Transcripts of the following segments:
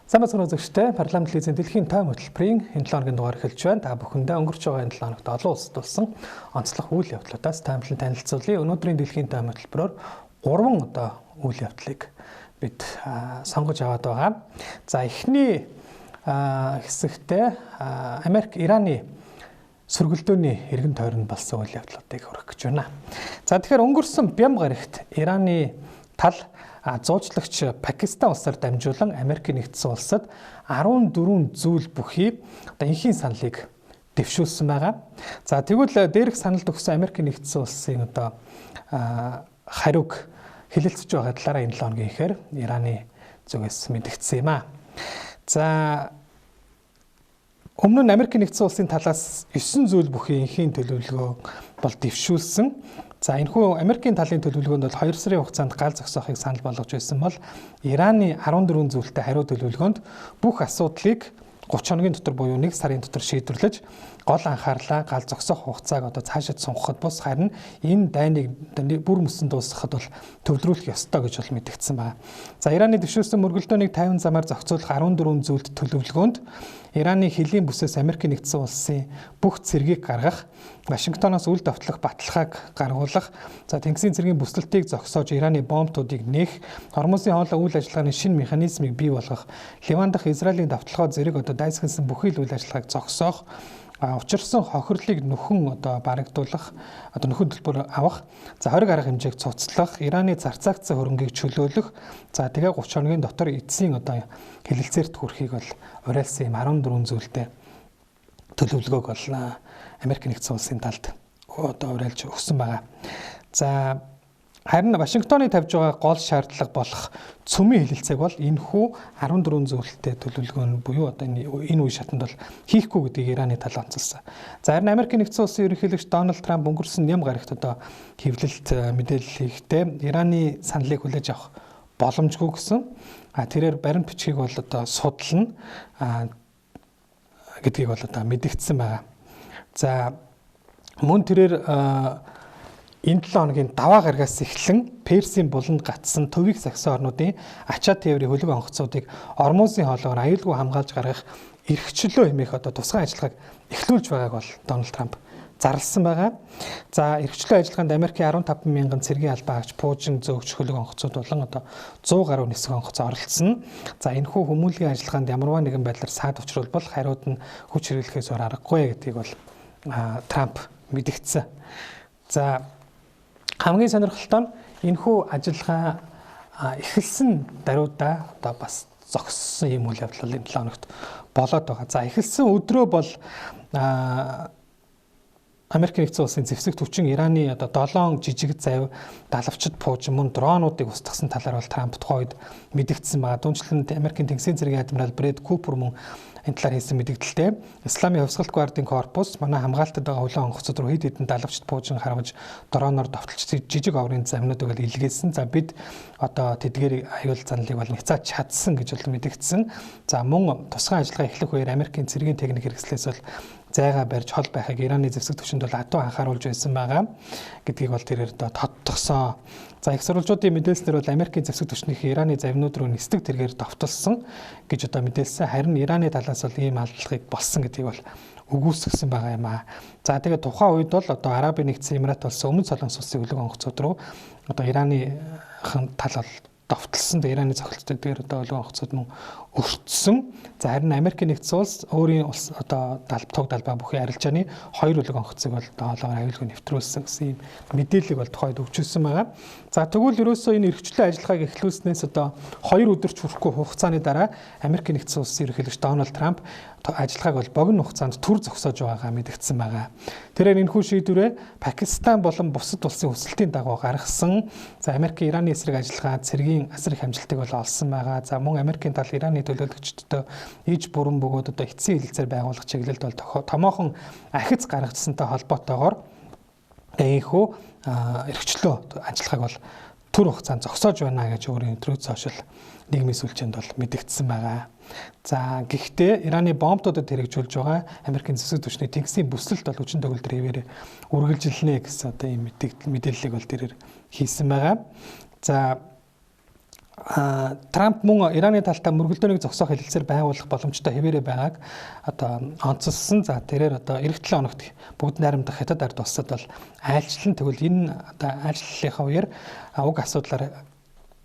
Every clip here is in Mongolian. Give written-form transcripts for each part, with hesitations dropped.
Сайн байцгаана уу үзэгчдээ. Парламент телевизийн дэлхийн тойм хөтөлбөрийн энэ 7 хоногийн дугаар эхэлж байна. Та бүхэндээ өнгөрч байгаа энэ 7 хоногт олон улсад болсон онцлог үйл явдлуудаас таймлан танилцуулъя. Өнөөдрийн дэлхийн тойм хөтөлбөрөөр 3 одоо үйл явдлыг бид сонгож аваад байгаа. За эхний хэсэгтээ Америк Ираны сөргөлдөөний эргэн тойронд болсон үйл явдлуудыг хүргэх гэж байна. За тэгэхээр өнгөрсөн бям гарагт Ираны тал зуучлагч Пакистан улсаар дамжуулан Америк нэгдсэн улсад 14 зүйл бүхий одоо энхийн саналыг дэвшүүлсэн байгаа. За тэгвэл дээрх саналд өгсөн Америк нэгдсэн улсын одоо хариуг хэлэлцэж байгаа талаараа энэ 7 хоногийн ихээр Ираны зүгээс мэдэгдсэн юм а. За өмнө нь Америк нэгдсэн улсын талаас 9 зүйл бүхий энхийн төлөвлөгөө бол дэвшүүлсэн. За энэхүү Америкийн талын төлөвлөгөөнд бол 2 сарын хугацаанд гал зогсоохыг санал болгож байсан бол Ираны 14 зүйлтэй хариу төлөвлөгөөнд бүх асуудлыг 30 хоногийн дотор буюу 1 сарын дотор шийдвэрлэж гол анхаарлаа гал зогсоох хугацааг одоо цаашид сунгахад бус харин энэ дайныг бүр мөсөн дуусгахад бол төвлөрүүлэх ёстой гэж бол мэдэгдсэн байна. За Ираны дэвшүүлсэн мөргөлдөөнийг 50 замаар зохицуулах 14 зүйлд төлөвлөгөөнд Ираны хөлийн бүсээс Америк нэгдсэн улсын бүх цэргийг гаргах, Вашингтоноос үл довтлох баталгааг гаргуулах, за тэнгисийн цэргийн бүслэлтийг зогсоож Ираны бомбтуудыг нээх, Хормузын хоолой үйл ажиллагааны шинэ механизмыг бий болгох, Ливан дахь Израилийн довтлогоо зэрэг одоо дайсагнасан бүхий л үйл ажиллагааг зогсоох, учирсан хохирлыг нөхөн одоо барагдуулах, одоо нөхөн төлбөр авах, за хориг арга хэмжээг цуцлах, Ираны зарцаагдсан хөрөнгийг чөлөөлөх, за тэгээ 30 хоногийн дотор эцсийн одоо хэлэлцээрт хүрэхийг бол уриалсан юм 14 зүйлтэй төлөвлөгөөг бол Америк нэгдсэн улсын талд одоо уриалж өгсөн байгаа. За харин Вашингтоны тавьж байгаа гол шаардлага болох цөмийн хэлэлцээг бол энэхүү 14 зүйлтэй төлөвлөгөө нь буюу одоо энэ үе шатанд бол хийхгүй гэдгийг Ираны тал онцолсон. За харин Америк нэгдсэн улсын ерөнхийлөгч Дональд Трамп өнгөрсөн ням гарагт одоо хэвлэлт мэдээлэл хийхдээ Ираны саналыг хүлээж авах боломжгүй гэсэн. А тэрээр баримт бичгийг бол одоо судална гэдгийг бол одоо мэдэгдсэн байгаа. За мөн тэрээр энэ 7 хоногийн даваа гарагаас эхлэн Персийн буланд гатсан төвийг сахисан орнуудын ачаа тээврийн хөлөг онгоцуудыг Ормузын хоолоогоор аюулгүй хамгаалж гаргах эрхчлөө хэмээх одоо тусгай ажиллагааг эхлүүлж байгааг бол Дональд Трамп зарласан байгаа. За эрхчлөө ажиллагаанд Америкийн 15 мянган цэргийн албан агч, пуужин зөөгч хөлөг онгоцууд болон одоо 100 гаруй нисэх онгоц оролцсон. За энэхүү хүмүүнлэгийн ажиллагаанд ямарваа нэгэн байдлаар саад учруулбал хариуд нь хүч хэрэглэхээс өөр аргагүй гэдгийг бол Трамп мэдэгдсэн. За хамгийн сонирхолтой нь энэхүү ажиллагаа эхэлсэн даруйдаа одоо бас зогссон юм үйл явдал энэ 7 хоногт болоод байгаа. За эхэлсэн өдрөө бол Америк нэгдсэн улсын зэвсэг түвчин Ираны одоо 7 жижиг зав далавчид пуужин мөн дронуудыг устгасан талаар бол Трамп тухайн үед мэдэгдсэн байгаа. Түүнчлэн Америкийн тэнгисийн цэргийн адмирал Брэд Купер мөн энэ талаар хийсэн мэдэгдэлтэй Исламын хувьсгалт гвардын корпус манай хамгаалтад байгаа хөлөө онгоцууд руу хэд хэдэн далавчид пуужин харваж дроноор довтолж жижиг оврын замнуудыг бол илгээсэн. За бид одоо тэдгээр аюул заналыг бол няцааж чадсан гэж бол мэдэгдсэн. За мөн тусгай ажиллагаа эхлэх үеэр Америкийн цэргийн техник хэрэгслээс бол зайгаа барьж хол байхыг Ираны зэвсэг түвшинд бол адуу анхааруулж байсан байгаа гэдгийг бол тэрээр одоо тодтогсон. За их сурвалжуудын мэдээлснээр бол Америкийн зэвсэг түвшнийх Ираны завнууд руу нисдэг тэргээр довтолсон гэж одоо мэдээлсэн. Харин Ираны талаас бол ийм алдлагыг болсон гэдгийг бол үгүйсгэсэн байгаа юм аа. За тэгээд тухайн үед бол одоо Арабын нэгдсэн Эмират болсон өмнөд Солонгос улсын хөлөг онгоцууд руу одоо Ираны тал бол довтолсон. Ираны цогцолтой дээр одоо хөлөг онгоцууд мөн өртсөн. За харин Америкийн нэгдсэн улс өөрийн улс одоо туг далбай бүхий арилжааны хоёр хөлөг онгоцыг бол хоолоогоор аюулгүй нэвтрүүлсэн гэсэн юм мэдээллийг бол тухайд өгчүүлсэн байгаа. За тэгвэл ерөөсөө энэ эрхчлөө ажиллагааг эхлүүлснээс одоо 2 өдөрч хүрэхгүй хугацааны дараа Америкийн нэгдсэн улсын ерөнхийлөгч Дональд Трамп ажиллагааг бол богино хугацаанд түр зогсоож байгаагаа мэдэгдсэн байгаа. Тэрээр энэхүү шийдвэрээ Пакистан болон бусад улсын хүсэлтийн дагуу гаргасан. За Америкийн Ираны эсрэг ажиллагаа цэргийн асар их амжилтыг бол олсон байгаа. За мөн Америкийн тал Ираны төлөөлөгчдөд иж бүрэн бөгөөд одоо эцсийн хэлэлцээр байгуулах чиглэлд бол томоохон ахиц гаргацсантай холбоотойгоор энэхүү эрхчлөө ажиллагааг бол төр хугацаанд зогсоож байна гэж өөрийн Truth Social нийгмийн сүлжээнд бол мэдэгдсэн байгаа. За гэхдээ Ираны бомбтуудад хэрэгжүүлж байгаа Америкийн зэвсэг түвшний тэнгисийн бүслэлт бол хүчин төгөлдөр хэвээр үргэлжилнэ гэсэн одоо ийм мэдээллийг бол тэрээр хийсэн байгаа. За Трамп мөн Ираны талтай мөргөлдөөнийг зогсоох хэлэлцээр байгуулах боломжтой хэвээрээ байгааг одоо онцолсон. За тэрээр одоо эх 7 хоногт бүгд найрамдах Хятад ард улсад бол айлчлан, тэгвэл энэ одоо айлчлалынхаа үеэр уг асуудлаар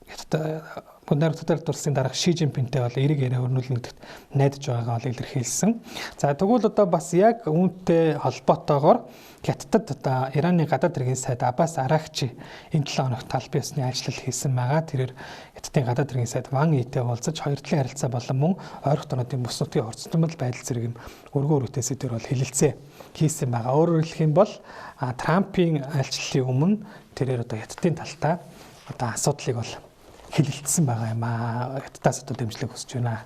Хятад бүгд найрамдах ард улсын дарга Ши Жинпинтэй бол эерэг яриа өрнүүлнэ гэдэгт найдаж байгаагаа бол илэрхийлсэн. За тэгвэл одоо бас яг үүнтэй холбоотойгоор Хятадд одоо Ираны гадаад хэргийн сайд Аббас Арагчи энэ 7 хоногт албан ёсны ажиллал хийсэн байгаа. Тэрээр Хятадын гадаад хэргийн сайд Ван Итэй уулзаж хоёр талын харилцаа болон мөн ойрхон орнуудын бүс нутгийн хурцтмал байдал зэрэг юм өргөн өргөтэй сэдвэр бол хэлэлцээ хийсэн байгаа. Өөрөөр хэлэх юм бол Трампын айлчлалын өмнө тэрээр одоо Хятадын талтай одоо асуудлыг бол хэлэлцсэн байгаа юм аа. Хятадаас одоо дэмжлэг хүсэж байна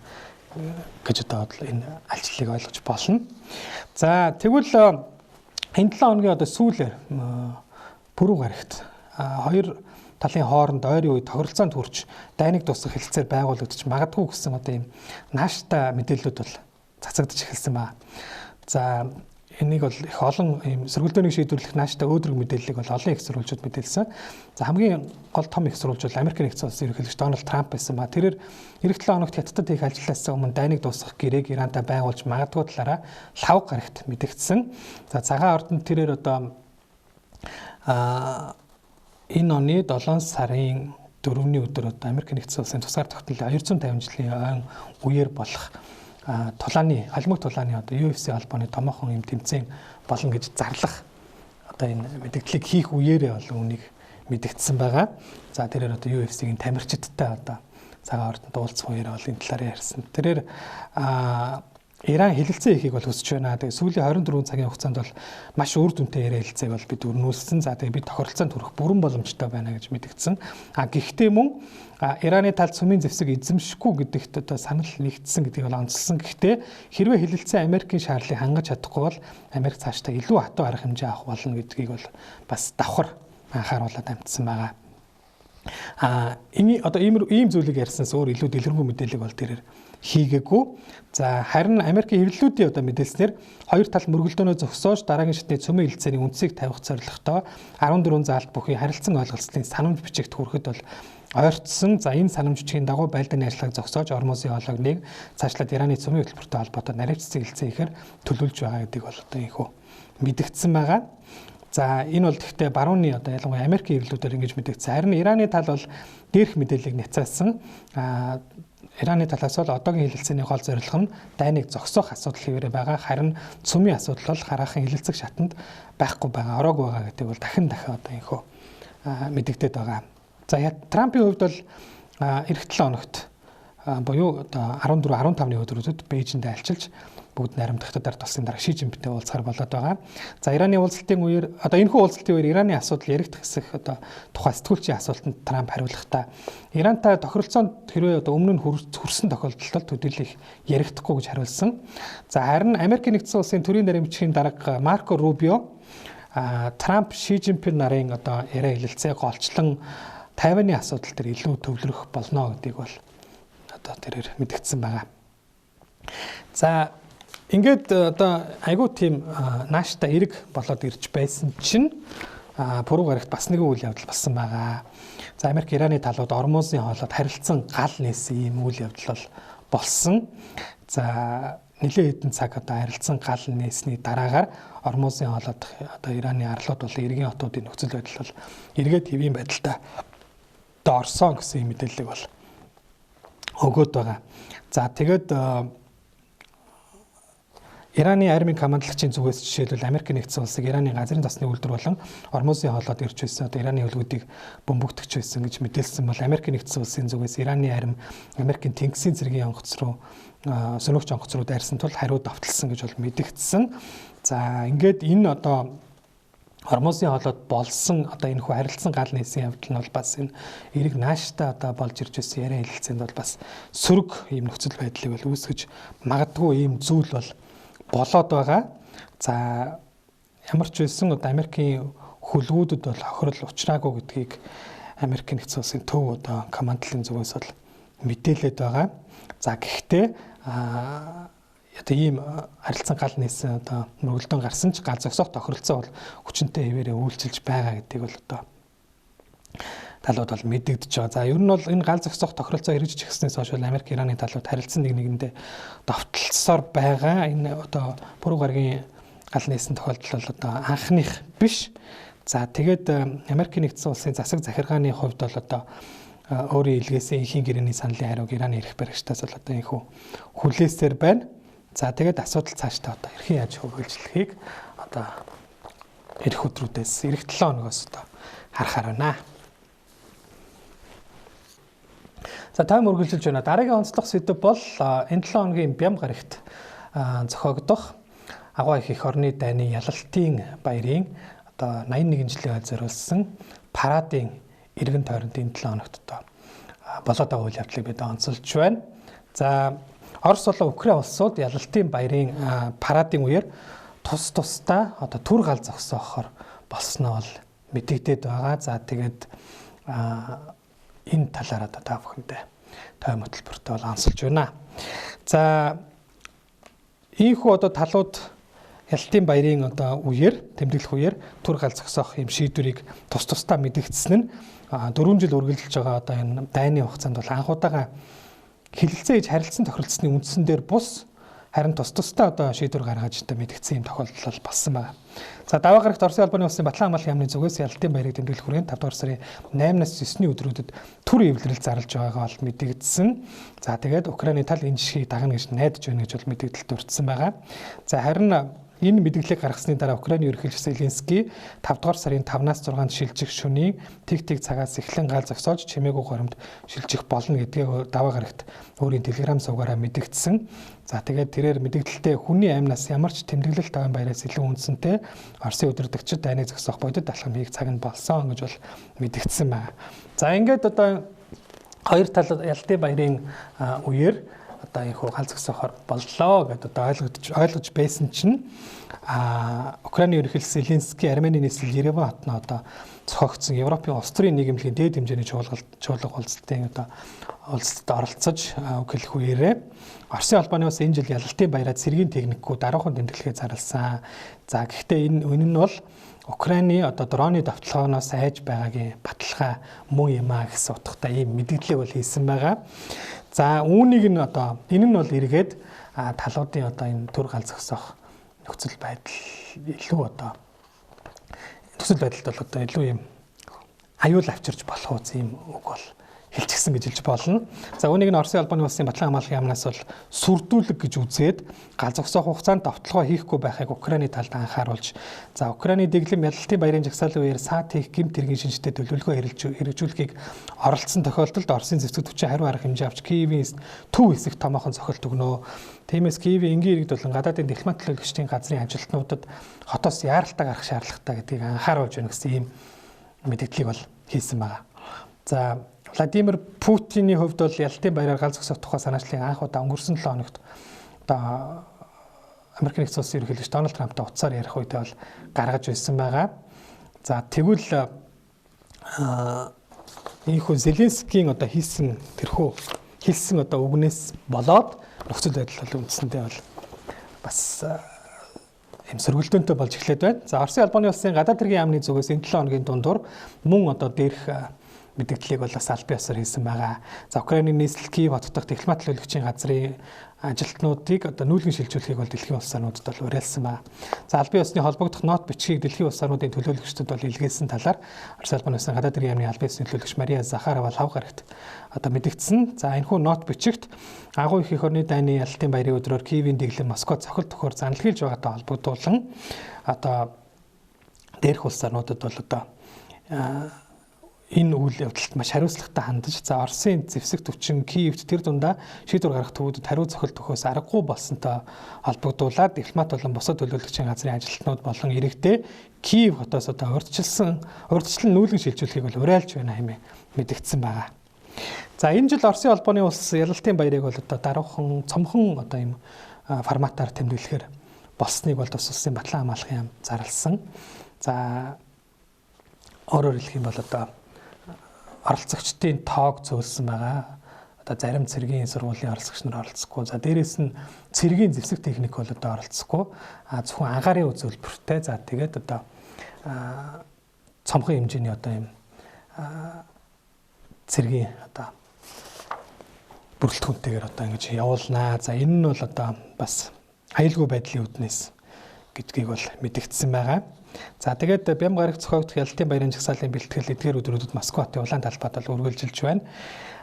гэж одоо энэ айлчлалыг ойлгож болно. За тэгвэл энэ 7 хоногийн одоо сүүлээр пүрэв гарагт хоёр талын хооронд ойрын үе тохиролцоонд хүрч дайныг дуусгах хэлэлцээр байгуулагдаж магадгүй гэсэн одоо ийм нааштай мэдээллүүд бол цацагдаж эхэлсэн ба. За энийг бол их олон ийм сөргөлдөөнийг шийдвэрлэх нааштай өөдрөг мэдээллийг бол олон их сурвалжууд мэдээлсэн. За хамгийн гол том их сурвалж бол Америк нэгдсэн улсын ерөнхийлөгч Дональд Трамп байсан ба. Тэрээр эх 7 хоногт Хятадд хийх ажилласаас өмнө дайныг дуусгах гэрээг Ирантай байгуулж магадгүй талаараа лав гарагт мэдэгдсэн. За цагаан ордонд тэрээр одоо энэ оны 7 сарын 4-ний өдөр одоо Америк нэгдсэн улсын тусгаар тогтнолын 250 жилийн ойн үеэр болох тулааны алмаг тулааны одоо UFC холбооны томоохон юм тэмцээн болно гэж зарлах одоо энэ мэдээллийг хийх үеэрээ бол үүнийг мэдэгдсэн байгаа. За тэрээр одоо UFC-ийн тамирчидтай одоо цагаан ордонд уулзах үеэрээ бол энэ талаар ярьсан. Тэрээр Иран хэлэлцээ хийхийг бол хүсэж байна. Тэгээ сүүлийн 24 цагийн хугацаанд бол маш үр дүнтэй яриа хэлэлцээг бол бид өрнүүлсэн. За тэгээ бид тохиролцоонд хүрэх бүрэн боломжтой байна гэж мэдэгдсэн. А гэхдээ мөн Ираны талд сүмийн зэвсэг эзэмшихгүй гэдэгт одоо санал нэгдсэн гэдгийг бол онцлсон. Гэхдээ хэрвээ хэлэлцээ Америкийн шаардлагыг хангаж чадахгүй бол Америк цаашдаа илүү хатуу арга хэмжээ авах болно гэдгийг бол бас давхар анхааруулад амтсан байгаа. Энэ одоо ийм зүйлийг ярьсанаас өөр илүү дэлгэрэнгүй мэдээллийг бол тэрээр хийгээгүй. За харин Америкийн хэвлэлүүдийн одоо мэдээлснээр хоёр тал мөргөлдөөнөө зогсоож дараагийн шатны цөмийн хэлэлцээний үндсийг тавих зорилготой 14 заалт бүхий харилцан ойлголцлын санамж бичигт хүрэхэд бол ойртсон. За энэ санамж бичгийн дагуу байлдааны ажиллагааг зогсоож Ормузын хоолойг нэг цаашлаад Ираны цөмийн хөтөлбөртэй холбоотой наривч цэцэг хэлэлцээ ихээр төлөвлөж байгаа гэдгийг бол одоо ийхүү мэдэгдсэн байгаа. За энэ бол гэхдээ барууны одоо ялангуяа Америкийн хэвлэлүүдээр ингэж мэдэгдсэн. Харин Ираны тал бол дээрх мэдээллийг няцаасан. Ираны талаас бол одоогийн хэлэлцээний гол зорилго нь дайныг зогсоох асуудал хэвээрээ байгаа. Харин цөмийн асуудал бол хараахан хэлэлцэх шатанд байхгүй байгаа, ороогүй байгаа гэдэг бол дахин дахин одоо ийхүү мэдэгдээд байгаа. За Трампын хувьд бол эх 7 хоногт буюу одоо 14 15-ны өдрүүдэд Бээжинд айлчилж бүгд найрамдах Хятад ард улсын дарга Ши Жинпинтэй уулзахар болоод байгаа. За Ираны уулзалтын үеэр одоо энэхүү уулзалтын үеэр Ираны асуудал яригдах хэсэг одоо тухай сэтгүүлчийн асуултанд Трамп хариулахдаа Ирантай тохиролцоонд хэрвээ одоо өмнө нь хүрсэн тохиолдолд бол төдийлөх яригдахгүй гэж хариулсан. За харин Америкийн нэгдсэн улсын төрийн наримчгийн дарга Марко Рубио Трамп Ши Жинпин нарын одоо яриа хэлэлцээ голчлон Тайваны асуудал дээр илүү төвлөрөх болно гэдгийг бол одоо тэрээр мэдгдсэн байгаа. За ингээд одоо айгүй тийм нааштай эрэг болоод ирж байсан чинь пүрэв гарагт бас нэгэн үйл явдал болсон байгаа. За Америк Ираны талууд Ормузын хоолойд харилцан гал нээсэн ийм үйл явдал бол болсон. За нэлээд хэдэн цаг одоо харилцан гал нээсний дараагаар Ормузын хоолойд одоо Ираны арлууд болон иргэн хотуудын нөхцөл байдал бол эргээд хэвийн байдалтай одоо орсон гэсэн ийм мэдээллийг бол өгөөд байгаа. За тэгээд Ираны армийн командлагчийн зүгээс жишээлбэл Америк нэгдсэн улсыг Ираны газрын засны үйлдвэр болон Ормузын хоолойд ирж байсан одоо Ираны хөлгүүдийг бөмбөгдөгч байсан гэж мэдээлсэн бол Америк нэгдсэн улсын зүгээс Ираны арми Америкийн тэнгисийн цэргийн онгоц руу сөнөөгч онгоц руу дайрсан тул хариу давталсан гэж бол мэдэгдсэн. За ингээд энэ одоо Ормузын хоолойд болсон одоо энэ хүү харилцан гал нээсэн явдал нь бол бас энэ эрэг нааштай одоо болж ирж байсан яриа хэлэлцээнд бол бас сөрөг ийм нөхцөл байдлыг бол үүсгэж магадгүй ийм зүйл бол болоод байгаа. За ямар ч байсан одоо Америкийн хөлгүүдэд бол хохирол учраагүй гэдгийг Америкийн нэгдсэн улсын төв одоо командлын зүгээс бол мэдээлээд байгаа. За гэхдээ одоо ийм харилцан гал нээсэн одоо мөргөлдөөн гарсан ч гал зогсоох тохиролцоо бол хүчинтэй хэвээрээ үйлчилж байгаа гэдгийг бол одоо талууд бол мэдэгдэж байгаа. За ер нь бол энэ гал зогсоох тохиролцоо хэрэгжиж эхэлснээс хойш бол Америк Ираны талууд харилцан нэг нэгэндээ довтлсоор байгаа. Энэ одоо Пүрэв гарагийн гал нээсэн тохиолдол бол одоо анхных биш. За тэгээд Америкийн нэгдсэн улсын засаг захиргааны хувьд бол одоо өөрийн илгээсэн энхийн гэрээний саналын хариуг Ираны эрх баригчдаас бол одоо энэхүү хүлээсээр байна. За тэгээд асуудал цаашдаа одоо хэрхэн яаж хөгжлөхийг одоо ирэх өдрүүдээс ирэх 7 хоногоос одоо харахаар байна. За тайм үргэлжилж байна. Дараагийн онцлог сэдэв бол энэ 7 хоногийн Бям гарагт зохиогдох Агуй их орны дайны ялалтын баярын одоо 81 жилийн хойно зориулсан парадын эргэн тойронд энэ 7 хоногт одоо болоод байгаа үйл явдлыг бид онцолж байна. За Орос болон Украин улсууд ялалтын баярын парадын үеэр тус тусдаа одоо түр гал зогсоохоор болсноо бол мэдэгдээд байгаа. За тэгээд энэ талаар одоо та бүхэндээ тойм хөтөлбөртөө бол онцолж байна. За ийхүү одоо талууд ялалтын баярын одоо үеэр тэмдэглэх үеэр түр гал зогсоох юм шийдвэрийг тус тусдаа мэдэгдсэн нь 4 жил үргэлжилж байгаа одоо энэ дайны хугацаанд бол анх удаага хилэлцээ хийж харилцан тохиролцсны үндсэн дээр бус харин тус тусдаа одоо шийдвэр гаргаж одоо мэдэгдсэн юм тохиолдол болсон байна. За даваа гарагт Оросын холбооны улсын Батлан хамгаалах яамны зүгээс ялалтын баярыг тэмдэглэх хүрээнд 5 дугаар сарын 8-наас 9-ний өдрүүдэд түр эвлэрэл зарлж байгаагаа бол мэдэгдсэн. За тэгээд Украины тал энэ жишгийг дагна гэж найдаж байна гэж бол мэдэгдэлд дурдсан байгаа. За харин энэ мэдээллийг гаргасны дараа Украины ерөнхийлөгч Зеленский 5 дугаар сарын 5-наас 6-нд шилжих шөнийн тэг цагаас эхлэн гал зогсоож чимээгүй горимд шилжих болно гэдгээ даваа гарагт өөрийн Telegram сувгаараа мэдэгдсэн. За тэгээд тэрээр мэдэгдэлтэй хүний амнаас ямар ч тэмдэглэл таван баяраас илүү үндсэнтэй Оросын удирдагчид дайныг зогсоох бодит алхам хийх цаг нь болсон гэж бол мэдэгдсэн байна. За ингээд одоо хоёр тал ялалтын баярын үеэр одоо энэ гал зогсоохоор боллоо гэдээ одоо ойлгож байсан чинь Украины ерөнхийлөгч Зеленский Арменийн нийслэл Ереван хотноо одоо зохиогдсон Европын улс төрийн нийгэмлэгийн дээд хэмжээний чуулга уулзалтын одоо уулзалтад оролцож үг хэлэх үеэрээ Оросын холбооны улс энэ жил ялалтын баяраа цэргийн техникгүй даруухан тэмдэглэхээ зарласан. За гэхдээ энэ үнэн нь бол Украины одоо дроны довтлогооноос айж байгаагийн баталгаа мөн юм а гэсэн утгатай ийм мэдээллийг бол хийсэн байгаа. За үүнийг нь одоо энэ нь бол эргээд талуудын одоо энэ төр гал зогсоох нөхцөл байдал илүү одоо нөхцөл байдалд бол одоо илүү юм аюул авчирч болох үз ийм үг бол хэлчихсэн гэж хэлж болно. За үүнийг нь Оросын холбооны улсын Батлан хамгаалах яамнаас бол сүрдүүлэг гэж үзээд гал зогсоох хугацаанд довтлогоо хийхгүй байхыг Украины талд анхааруулж за Украины дэглэм ялалтын баярын жагсаалын үеэр саад хийх гэмт хэргийн шинжтэй төлөвлөгөө хэрэгжүүлэхийг оролцсон тохиолдолд Оросын зэвсэг түвшин хариу арга хэмжээ авч Киевийн төв хэсэгт томоохон цохилт өгнө. Тиймээс Киевийн энгийн иргэд болон гадаадын дипломат төлөөлөгчдийн газрын ажилтнуудад хотоос яаралтай гарах шаардлагатай гэдгийг анхааруулж байна гэсэн ийм мэдээллийг бол хийсэн байна. За Владимир Путиний хувьд бол ялалтын баяраар гал зогсоох тухай санаачлалыг анх удаа өнгөрсөн 7 хоногт одоо Америк нэгдсэн улсын ерөнхийлөгч Дональд Трамптай утсаар ярих үедээ бол гаргаж ирсэн байгаа. За тэгвэл ийхүү Зеленскийн одоо хийсэн тэрхүү хэлсэн одоо үгнээс болоод нөхцөл байдал бол үндсэндээ бол бас юм сөргөлдөөнтэй болж эхлээд байна. За Оросын холбооны улсын гадаад хэргийн яамны зүгээс энэ 7 хоногийн дундуур мөн одоо дээрх мэдээллийг бол бас албан ёсоор хийсэн байгаа. За Украины нийслэл Киев хот дахь дипломат төлөөлөгчийн газрын ажилтнуудыг одоо нүүлгэн шилжүүлэхийг бол дэлхийн улс орнуудад бол уриалсан байна. За албан ёсны холбогдох нот бичгийг дэлхийн улс орнуудын төлөөлөгчдөд бол илгээсэн талаар Оросын холбооны улсын гадаад хэргийн яамны албан ёсны төлөөлөгч Мария Захарова лав гарагт одоо мэдэгдсэн. За энэхүү нот бичигт агуу их орны дайны ялалтын баярын өдрөөр Киевийн дэглэм Москва цохилт төхөөр заналхийлж байгаатай холбогдуулан одоо дээрх улс орнуудад бол одоо энэ үйл явдалд маш хариуцлагатай хандаж за Оросын зэвсэг төвчин Киевт тэр дундаа шийдвэр гаргах төвүүдэд хариу цохилт өгөхөөс аргагүй болсонтой холбогдуулаад дипломат болон бусад төлөөлөгчийн газрын ажилтнууд болон иргэдээ Киев хотоос одоо урьдчилан нүүлгэн шилжүүлэхийг бол уриалж байна хэмээн мэдэгдсэн байгаа. За энэ жил Оросын холбооны улс ялалтын баярыг бол одоо даруухан цомхон одоо юм форматаар тэмдэглэхээр болсныг бол тус улсын Батлан хамгаалах яам зарласан. За өөрөөр хэлэх юм бол одоо оролцогчдын тоог цөөлсөн байгаа. Одоо зарим цэргийн сургуулийн оролцогч нар оролцохгүй. За дээрээс нь цэргийн зэвсэг техник бол одоо оролцохгүй. А зөвхөн ангаарын үзүүлбэртэй. За тэгээд одоо цомхон хэмжээний одоо юм цэргийн одоо бүрэлдэхүүнтэйгээр одоо ингэж явуулнаа. За энэ нь бол одоо бас аюулгүй байдлын үүднээс гэдгийг бол мэдэгдсэн байгаа. За тэгээд Бям гарагт зохиогдох ялалтын баярын жагсаалын бэлтгэл эдгээр өдрүүдэд Москва хотын улаан талбайд бол үргэлжилж байна.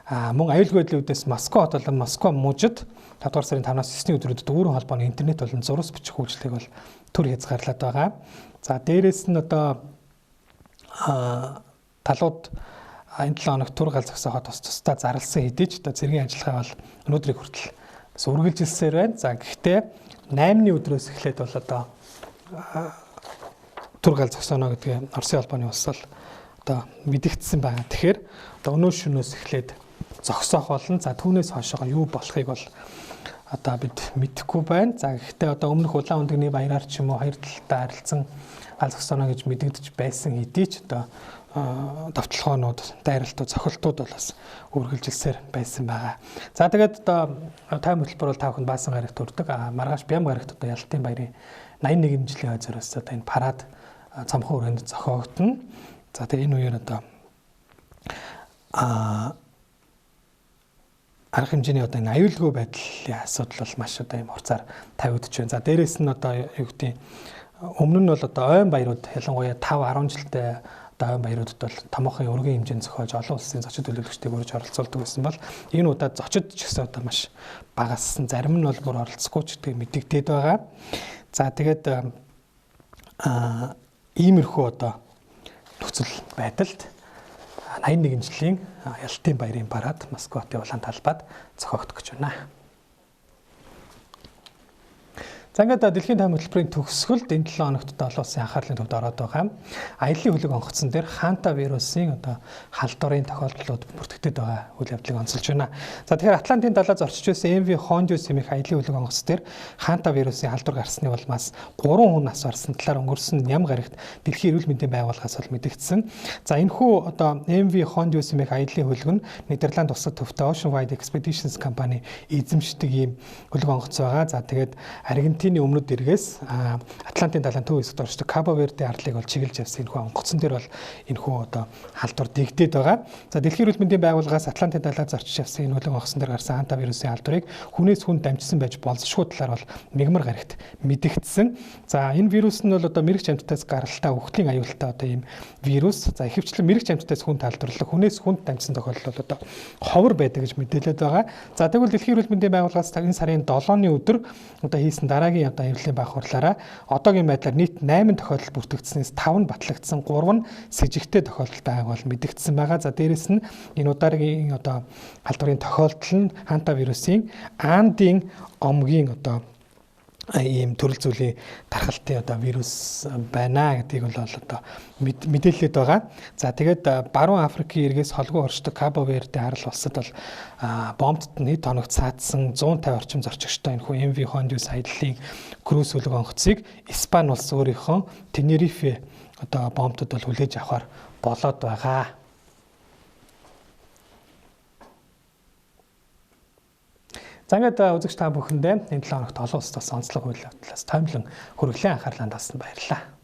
Мөн аюулгүй байдлын үүднээс Москва хот болон Москва мужид 5 дугаар сарын 5-наас 9-ний өдрүүдэд өөрийн холбооны интернет болон зурус бичих үйлчлэгийг бол төр хязгаарлаад байгаа. За дээрэс нь одоо талууд энэ 7 хоногт түр гал зогсооход тус тусдаа зарласан хэдий ч одоо цэргийн ажиллагаа бол өнөөдрийг хүртэл бас үргэлжилсээр байна. За гэхдээ 8-ны өдрөөс эхлээд бол одоо түр гал зогсооно гэдгээ Оросын холбооны улс бол одоо мэдэгдсэн байгаа. Тэгэхээр одоо өнөө шөнөөс эхлээд зогсоох болно. За түүнээс хойшоо юу болохыг бол одоо бид мэдэхгүй байна. За гэхдээ одоо өмнөх улаан өндөгний баяраар ч юм уу хоёр талдаа харилцан гал зогсооно гэж мэдэгдэж байсан хэдий ч одоо давталгаанууд, дайралтууд, цохилтууд бол бас үргэлжилсээр байсан байгаа. За тэгээд одоо тайм хөтөлбөр бол та бүхэнд баасан гарагт хүрдэг. Маргааш Бям гарагт одоо ялалтын баярын 81 жилийн хойд зөрөөс одоо энэ парад цомхон өрөөнд зохиогдно. За тэгээд энэ үеэр одоо арга хэмжээний одоо энэ аюулгүй байдлын асуудал бол маш одоо юм хурцаар тавигдж байна. За дээрэс нь одоо юу гэдэг өмнө нь бол одоо ойн баярууд ялангуяа 5 10 жилдээ одоо ойн баяруудад бол томоохон өргөн хэмжээнд зохиож олон улсын зочид төлөөлөгчдийг урьж оролцуулдаг байсан бол энэ удаа зочид ч гэсэн одоо маш багассан, зарим нь бол бүр оролцохгүй ч гэдгийг мэдэгдээд байгаа. За тэгээд иймэрхүү одоо нөхцөл байдалд 81 жилийн ялалтын баярын парад Москва хотын улаан талбайд зохиогдох гэж байна. За ингээд дэлхийн тайм хөтөлбөрийн төгсгөлд энэ 7 хоногт олон улсын анхаарлын төвд ороод байгаа аяллаа хөлөг онгоцон дээр ханта вирусын одоо халдварын тохиолдлууд бүртгэгдээд байгаа үйл явдлыг онцолж байна. За тэгэхээр Атлантын далаа зорчиж байсан MV Hondius хэмээх аяллаа хөлөг онгоц дээр ханта вирусын халдвар гарсны улмаас 3 хүн нас барсан талаар өнгөрсөн ням гарагт дэлхийн эрүүл мэндийн байгууллагаас бол мэдэгдсэн. За энэхүү одоо MV Hondius хэмээх аяллаа хөлөг нь Нидерланд улсад төвтэй Ocean Wide Expeditions компани эзэмшдэг ийм хөлөг онгоц байгаа. За тэгээд Аргентин өмнөд эргээс Атлантын далайн төв хэсэгт оршдог Кабо Верде арлыг бол чиглэж явсан энэхүү онгоцон дээр бол энэхүү одоо халдвар дэгдээд байгаа. За дэлхийн эрүүл мэндийн байгууллагаас Атлантын далайд зорчиж явсан энэ хөлөг онгоцон дээр гарсан ханта вирусын халдварыг хүнээс хүн дамжсан байж болзошгүй талаар бол мягмар гарагт мэдэгдсэн. За энэ вирус нь бол одоо мэрэгч амьтдаас гаралтай үхлийн аюултай одоо ийм вирус. За ихэвчлэн мэрэгч амьтдаас хүн халдварлах, хүнээс хүнд дамжсан тохиолдол бол одоо ховор байдаг гэж мэдээлээд байгаа. За тэгвэл дэлхийн эрүүл мэндийн байгууллагаас энэ сарын 7-ны өдөр одоо хийсэн дараагийн одоо аюулын баг хурлаараа одоогийн байдлаар нийт 8 тохиолдол бүртгэгдснээс 5 нь батлагдсан, 3 нь сэжигтэй тохиолдол байгааг бол мэдэгдсэн байгаа. За дээрэс нь энэ удаагийн одоо халдварын тохиолдол нь ханта вирусын Андын омгийн одоо ийм төрөл зүйлийн тархалтын одоо вирус байна гэдгийг бол одоо мэдээлээд байгаа. За тэгээд Баруун Африкийн эргээс холгүй оршдог Кабо Верде арал улсад бол бомбд нь хэд хоногт саадсан 150 орчим зорчигчтой энэхүү MV Hondius аяллаа круиз хөлөг онгоцыг Испани улс өөрийнхөө Тенерифе одоо бомбдод бол хүлээж авахар болоод байгаа. За ингээд үзэгч та бүхэндээ энэ 7 хоногт олон улсад онцлог үйл явдлаас томилон хүргэлэн анхаарлаа хандуулсанд баярлалаа.